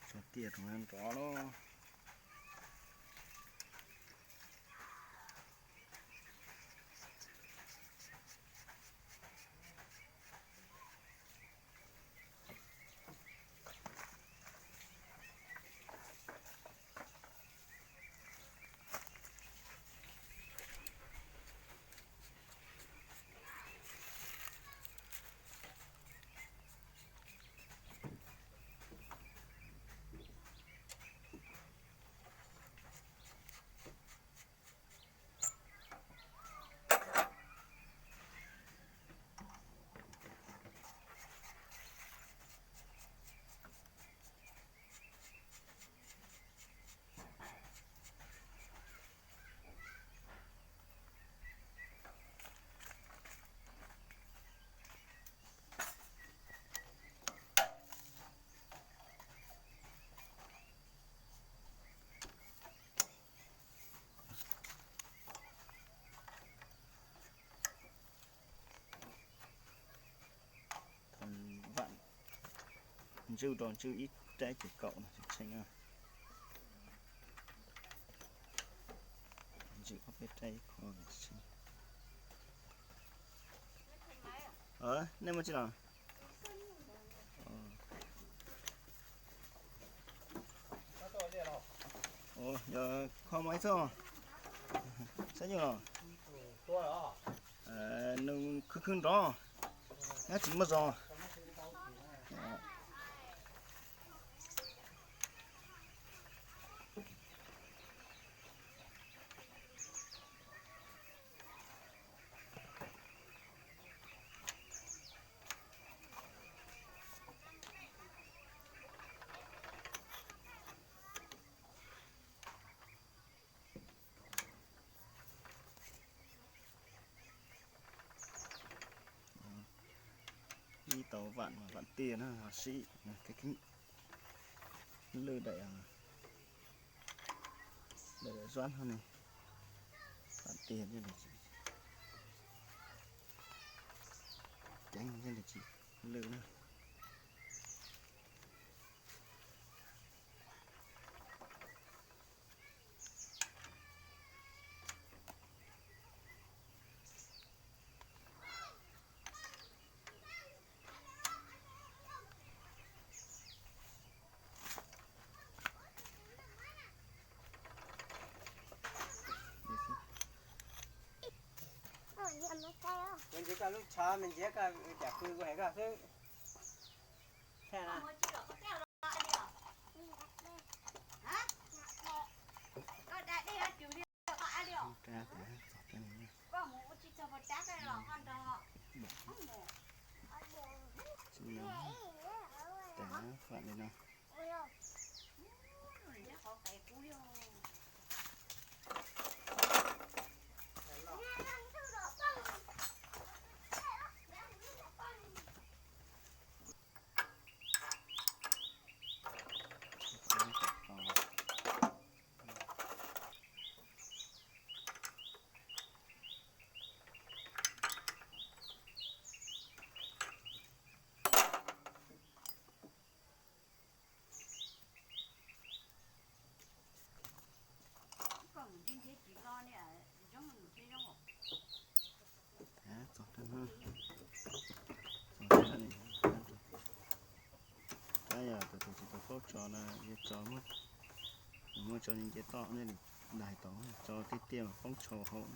Tso tiaj rau nrov los. Vam ntswj rau ntswj ib raib ces kaum no tseem tsheej. Ntswj ob peb raib ib qho tseem tsheej. Nej muaj tsi los? Yog kho mas ib txoj. Xab nyuj los? Nws khwv khwv nrov, nyob tsis muaj zog. Ib tau vam, vam tiaj na ho sib lwj daim, daim zuab no ne, vam tiaj ceev thiab tsis lwj na. Koj ntsia koj lub tshav, me ntsia koj cam pw kuv hais koj xwb. Txog li no. Rab yog tus tsis tau paub tso na, yuav tso muab, muab tso nce toj ne, daig tau tso tiaj tiaj mas poob tshau hauv.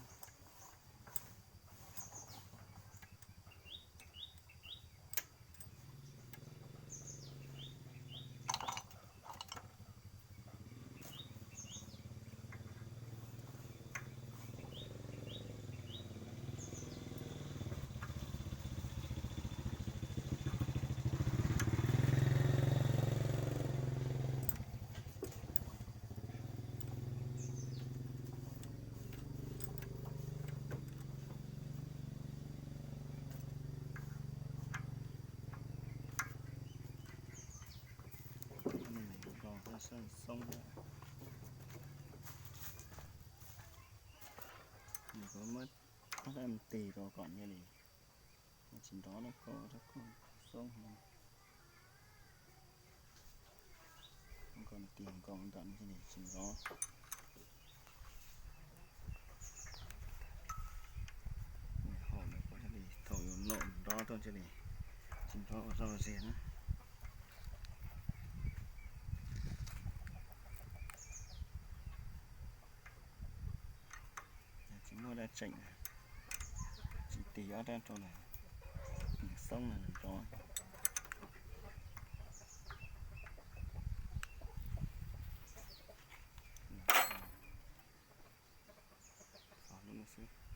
Nws kuv muab tig rau kom nws li. Tsis nrov na, koj rab koj xoob, koj tias nkaus ntawm no thiaj li tsis nrov. Haum lawm koj thiaj li, thaum yuav noj nrov tuaj thiaj li tsis nrov ua zoj ua ziag na. Tsis muaj dab tseem, tsis tig ob rab rau na, nws xoob na nws nrov. Xov lub no xwb.